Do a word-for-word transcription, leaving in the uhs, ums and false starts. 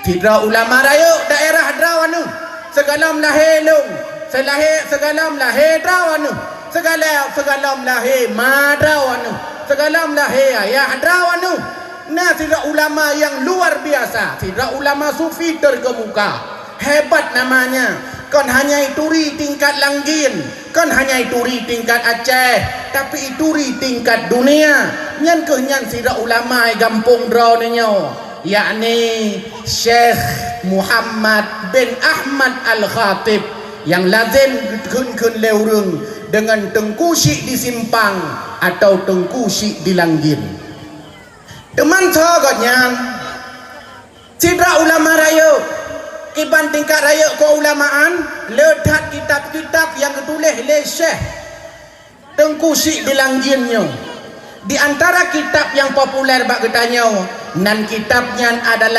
Sidroe ulama rayeuk daerah droeneuh, sigohlom lahé lôn, seulahé sigohlom lahé droeneuh, sigohlom, sigohlom lahé ma droeneuh, sigohlom lahé ayah droeneuh. Na sidroe ulama nyang luar biasa, sidroe ulama sufi terkemuka. Hebat namanya. Kon hanya turi tingkat Langgin, kon hanya turi tingkat Aceh, tapi turi tingkat dunia. Nyan kheueh nyan sidroe ulama gampông droeneuh nyoe, yakni Syekh Muhammad bin Ahmad Al-Khatib, nyang lazem geukheun-kheun lé ureuëng deungon Teungku Syik di Simpang atau Teungku Syik di Langgin. Teuma soe gobnyan? Sidroe ulama rayeuk, kiban tingkat rayeuk keulamaan, le that kitab-kitab nyang geutuléh lé Syekh Teungku Syik di Langgin nyoe. Di antara kitab nyang populer bak geutanyoe, nan kitab nyan adalah